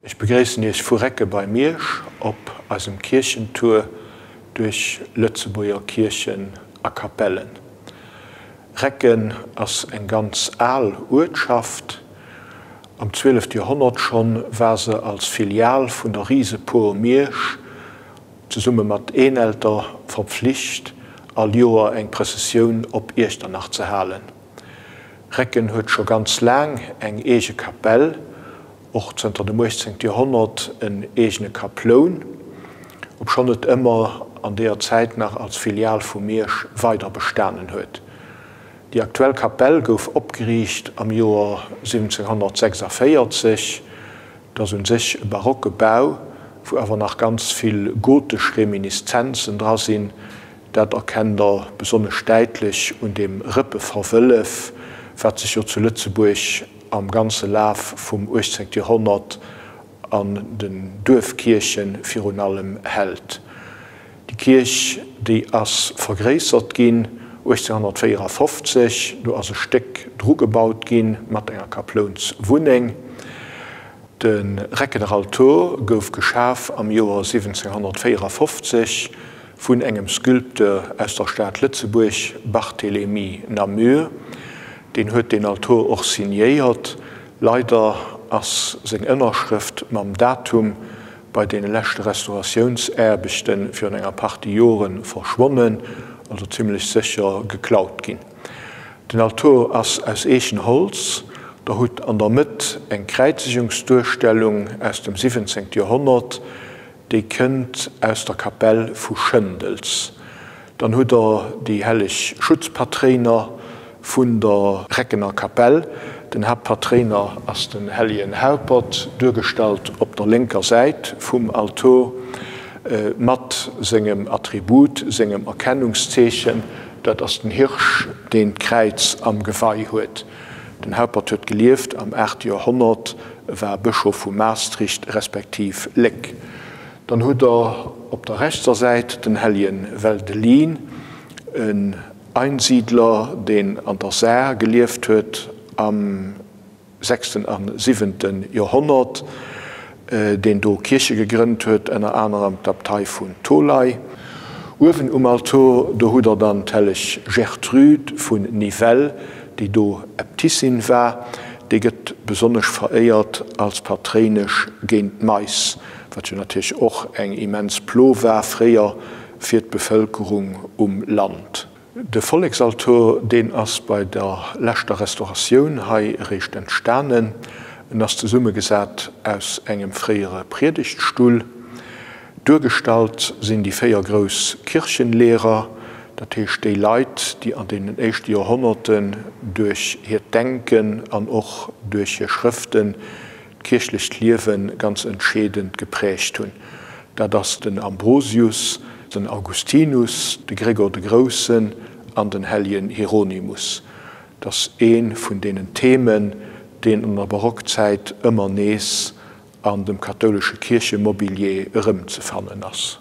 Ech begréissen Iech vu Recke bei Miersch op eisem Kierchentour duerch Lëtzebuerger Kierchen a Kapellen. Recken ass eng ganz al Uertschaft. Am 12. Joerhonnert schonn war se als Filial vun der Risepor Miersch zesumme mat Eenelter verpflicht, all Joer eng Prëssessioun op Iechternach ze halen. Recken huet scho ganz laang eng eege Kapell, och zënter dem 18. Joerhonnert en eegene Kaploun, obschonn et ëmmer an deeër Zäit nach als Filial vu Miersch weider bestanen huet. Déi aktuell Kapell gouf opgeriicht am Joer 1746. Et ass un sech e barocke Bau, wou awer nach ganz vill gotesch Reminiszenzen dra sinn. Dat erkennt der besonnesch däitlech un deem Rëppeverwëllef, wat sech jo zu Lëtzebuerg am ganze Laf vum 18. Joerhonnert an den Duerfkierche virun allem hält. Déi Kierch, déi ass vergréissert ginn 1854, do ass e Stéck drugebaut gi mat enger Kaplounswunneng. De Reckener Altor gouf geschaf am Joer 1754 vun engem Sculpteur aus der Stad Lëtzebuerg, Barthélemy Namur. Deen huet deen Altor och signéiert. Leider ass seng Ënnerschrëft mam Datum bei deene leschte Restauratiounsaarbechte virun enger Partie Jore verschwonnen, also zimmlech sécher geklaut ginn. Den Altor ass aus Eechenholz. Der hutt an der Mëtt eng Kräizegungsduerstellung aus dem 17. Joerhonnert, déi kënnt aus der Kapell vu Schëndels. Dann hutt der déi helleg Schutzpatréiner vun der Reckener Kapell. Den Haaptpatréiner ass den hellegen Haupert, duergestallt op der lénker Säit vum Altor mat sengem Attribut, sengem Erkennungszeechen, dat ass den Hirsch, deen d'Kräiz am Gewei huet. Den Haupert huet gelieft am 8. Joerhonnert, war Bëschof vu Maastricht respektiv Léck. Dann hutt der op der rechtser Säit den hellegen Weldelin, en Einsiedler, deen an der Saar gelieft huet am sechsten a siwente Joerhonnert, deen do Kierche gegrënnt huet, ënner anerem d'Abtei vun Tholey. Uewen um Altor, do hutt der dann d'helleg Gertrude vun Nivelles, déi do Äbtissin war. Déi gëtt besonnesch veréiert als Patréinesch géint d'Mais, wat jo natierlech och eng immens Plo war fréier fir d'Bevëlkerung um Land. De Volleksaltor, deen ass bei der leschter Restauratioun hei eréischt entstanen. En ass zesummegesat aus engem fréiere Priedegtstull. Duergestallt sinn déi 4 grouss Kirchenlehrer, dat heescht déi Leit, déi an deenen éischte Joerhonnerten duerch hiert Denken an och duerch hir Schrëften d'kierchlecht Liewe ganz entscheedend geprägt hunn. Dat ass den Ambrosius, den Augustinus, de Gregor de Groussen an den helljen Hieronymus. Et ass ee vun deenen Themen, deen an der Barockzäit ëmmer nees an dem kathoulesche Kierchemobilier erëmzefannen ass.